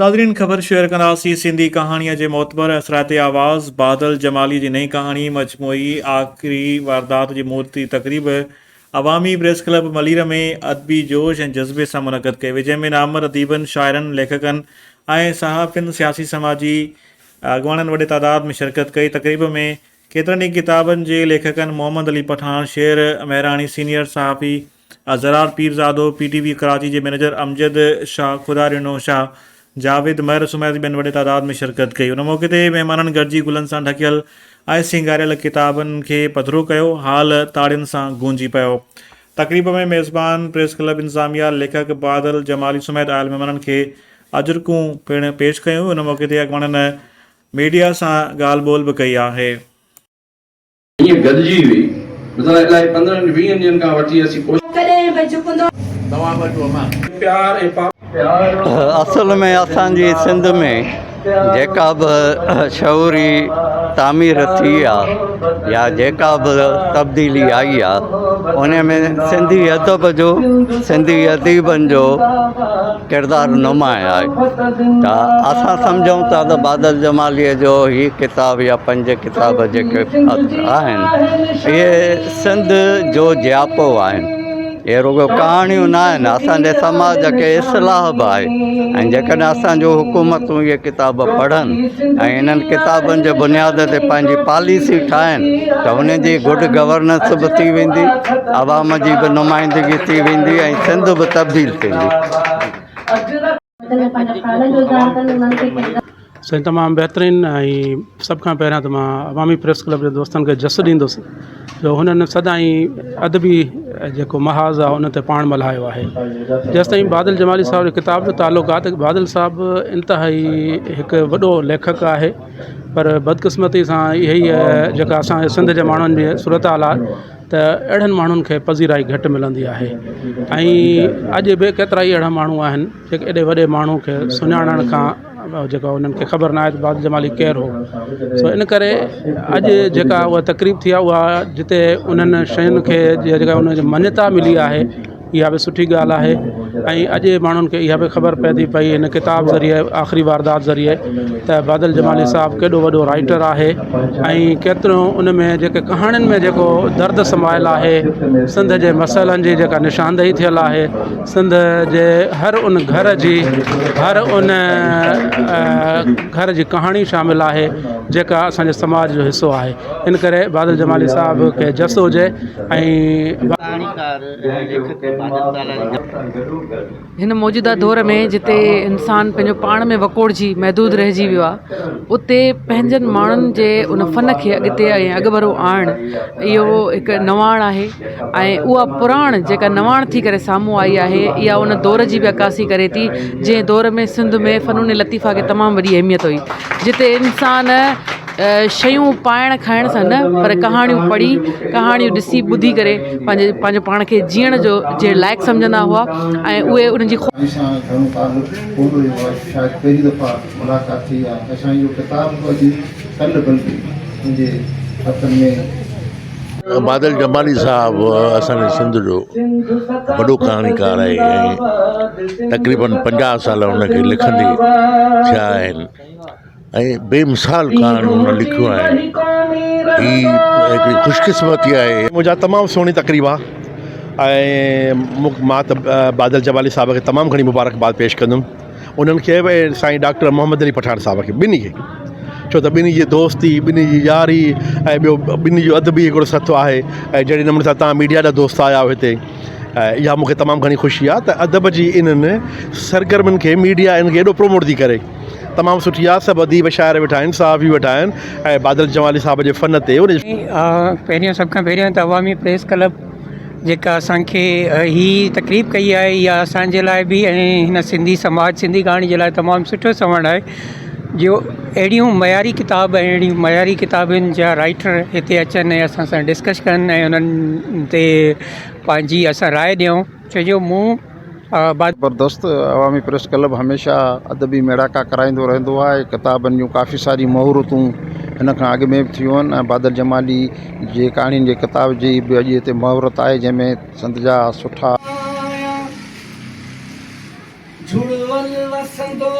ناظرين خبر شيئر ڪنداسين سنڌي ڪهاڻيء جي معتبر اثرائتي آواز بادل جمالي جي نئين ڪهاڻي مجموعي آخري واردات جي مهورتي تقريب عوامي پريس ڪلب ملير ۾ ادبي جوش ۽ جذبي سان منعقد ڪئي وئي جنهن ۾ نامور اديبن، شاعرن، ليکڪن ۽ صحافين، سياسي سماجي اڳواڻن وڏي تعداد ۾ شرڪت ڪئي تقريب ۾ ڪيترن ئي ڪتابن جي ليکڪن محمد علي پٺاڻ، شير مهراڻي، سينيئر صحافي Zarar Pirzado, P T V Karachi جي مئنيجر امجد شاهه، خدا ڏنو شاهه، جاويد مهر سميت ٻين وڏي تعداد ۾ شرڪت ڪئي. ان موقعي تي مهمانن گڏجي گلن سان ڍڪيل ۽ سينگاريل ڪتابن کي پڌرو ڪيو، هال تاڙين سان گونجي پيو. تقريب ۾ ميزبان پريس ڪلب انتظاميا، ليکڪ بادل جمالي سميت آيل مهمانن کي اجرڪون پڻ پيش ڪيون. ان موقعي تي اڳواڻن ميڊيا سان ڳالهه ٻولهه به ڪئي آهي. ائين گڏجي وئي. مثلا الائي پندرهن ويهن ڏينهن کان وٺي اسين ڪوشش. ڪڏهن به جهڪندو. توهان وٽ امان. پيار ۽ پا. اصل ۾ اسان جي سنڌ ۾ جيڪا به شعوري تعمير ٿي آ يا جيڪا به تبديلي آئي آ ان ۾ سنڌي ادب جو سنڌي اديبن جو ڪردار نمايان آهي ته اسان سمجهون ٿا ته بادل جماليء جو هي ڪتاب يا پنج ڪتاب جيڪي آهن اهي سنڌ جو جياپو آهن اهي رڳو ڪهاڻيون نه آهن اسانجي سماج کي اصلاح به آهي ۽ جيڪڏهن اسانجون حڪومتون اهي ڪتاب پڙهن ۽ انهن ڪتابن جي بنياد تي پنهنجي پاليسي ٺاهن ته ان جي گڊ گورننس به ٿي ويندي عوام جي به نمائندگي ٿي ويندي ۽ سنڌ به تبديل ٿيندي. سائين تمام بهترين ۽ سڀ کان پهريان ته مان عوامي پريس ڪلب جي دوستن کي جس ڏيندس جو هنن سدائين ادبي جيڪو محاذ آهي ان تي پاڻ ملهايو آهي جيستائين بادل جمالي صاحب جي ڪتاب جو تعلق آهي ته بادل صاحب انتهائي هڪ وڏو ليکڪ آهي پر بدقسمتي سان اها ئي جيڪا اسان جي سنڌ جي ماڻهن جي صورت حال آهي ته اهڙن ماڻهن کي پذيرائي گهٽ ملندي آهي ۽ اڄ به ڪيترا ئي اهڙا ماڻهو آهن جيڪي ايڏي وڏي ماڻهو کي سڃاڻڻ کان جيڪو انهن کي خبر ناهي ته بادل جمالي ڪير هو سو ان ڪري اڄ جيڪا اها تقريب ٿي آهي اها جتي انهن شين کي جيڪا ان کي مڃتا ملي آهي اها به سٺي ڳالهه آهي ۽ اڄ ماڻهن کي اها به خبر پئي ٿي پئي هن ڪتاب ذريعي آخري واردات ذريعي ته بادل جمالي صاحب ڪيڏو وڏو رائيٽر آهي ۽ ڪيترو ان ۾ جيڪي ڪهاڻين ۾ جيڪو درد سمايل آهي سنڌ جي مسئلن جي جيڪا نشاندهي ٿيل آهي سنڌ جي هر ان گهر جي هر ان گهر جي ڪهاڻي شامل آهي جيڪا اسان جي سماج جو حصو آهي ان ڪري بادل جمالي صاحب کي جس هجي ۽ هن موجوده دور ۾ جتي انسان پنهنجو پاڻ ۾ وڪوڙجي محدود رهجي ويو آهي اتي پنهنجن ماڻهن جي ان فن کي اڳتي ۽ اڳڀرو آڻڻ اهو هڪ نواڻ آهي ۽ اها پراڻ جيڪا نواڻ ٿي ڪري سامهون آئي آهي اها ان دور جي به عڪاسي ڪري ٿي جنهن دور ۾ سنڌ ۾ فنون لطيفه کي تمام وڏي اهميت هئي جتي انسان شيون پائڻ کائڻ سان نه پر ڪهاڻيون پڙهي ڪهاڻيون ڏسي ٻڌي ڪري پنهنجي پنهنجو پاڻ کي جيئڻ جو جي لائق سمجهندا هئا ۽ اهي انهن جي سائين سان گهڻو تعلق ڪونه رهيو آهي شايد پهرين دفعا ملاقات ٿي آهي ۽ سائين جو ڪتاب به اڄ ڪلهه بلڪه منهنجي هٿن ۾. بادل جمالي صاحب اسان جي سنڌ جو وڏو ڪهاڻيڪار آهي ۽ تقريبن 50 سال هن کي لکندي ٿيا آهن ۽ بي مثال ڪهاڻيون هن لکيون آهن هي هڪڙي خوش قسمتي آهي. منهنجا تمام سهڻي تقريب آ ۽ مان ته بادل جمالي صاحب کي تمام گهڻي مبارڪباد پيش ڪندم انهن کي به ۽ سائين ڊاڪٽر محمد علي پٺاڻ صاحب کي ٻنهي کي ڇو ته ٻنهي جي دوستي ٻنهي جي ياري ۽ ٻيو ٻنهي جو ادبي هڪڙو سٿ آهي ۽ جهڙي نموني سان توهان ميڊيا جا دوست آيا آهيو هتي ۽ اها مون کي تمام گهڻي خوشي آ ته ادب جي انهن سرگرمين کي ميڊيا انهن کي ايڏو پروموٽ ٿي ڪري تمام سٺي آ سڀ اديب شاعر ويٺا آهن صحافي ويٺا آهن ۽ بادل جمالي صاحب جي فن تي ان جي. پهريان سڀ کان پهريان ته عوامي پريس ڪلب جيڪا اسان کي هي تقريب ڪئي آهي اها اسان جي لاء به ۽ هن سنڌي سماج سنڌي ڪهاڻي جي لاء تمام سٺو سوڻ آهي جو اهڙيون معياري ڪتاب ۽ اهڙيون معياري ڪتابن جا رائيٽر هتي اچن ۽ اسان سان ڊسڪس ڪن ۽ انهن تي پنهنجي اسان راء ڏيون ڇو جو مون زبردست عوامي پريس ڪلب هميشه ادبي ميڙاڪا ڪرائيندو رهندو آهي ڪتابن جون ڪافي ساريون مهورتون هن کان اڳ ۾ به ٿيون آهن ۽ بادل جمالي جي ڪهاڻين جي ڪتاب جي به اڄ هتي مهورت آهي جنهن ۾ سنڌ جا سٺا. جھڙ ول وسندو